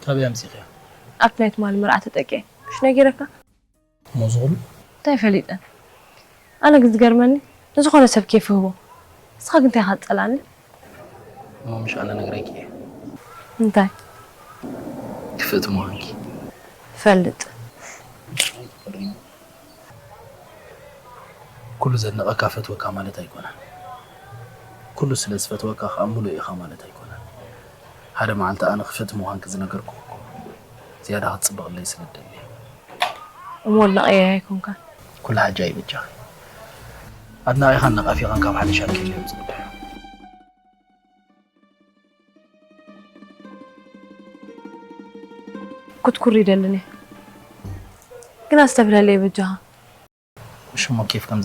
ኣበይ ኣምጺኽያ? ኣብቲ ናይ ትማሊ መርዓ ተጠቂዐ። ምሽ ነጊረካ? እሞ ዝኹሉ እንታይ ፈሊጠ? ኣነ ግን ዝገርመኒ ንዝኾነ ሰብ ኬፍ ህቦ። ንስኻ ግን እንታይ ኢኻ ትጸልኣኒ? እሞ ምሽ ኣነ ነግረኪ እየ። እንታይ? ክፍእቲ ምዃንኪ። ፈልጥ። ኩሉ ዘድንቐካ ፈትወካ ማለት ኣይኮነን። ኩሉ ስለ ዝፈትወካ ከዓ ሙሉእ ኢኻ ማለት ኣይኮነን። ሓደ መዓልቲ ኣነ ክፍእቲ ምዃንኪ ዝነገርኩ እኮ ዝያዳ ክትጽብቕለይ ስለ እደሊ። እሞ ኣድናቒ ኣይኮንካን። ኩሉ ሓጃ ይበጃኺ። ኣድናቒኻን ነቓፊኻን ካብ ሓደ ሻንኬል እዮም ዝቕድሑ። ክትኩር ይደልን እየ። ግን ኣስተብህለለይ በጃኻ። ሽሞ ኬፍ ከም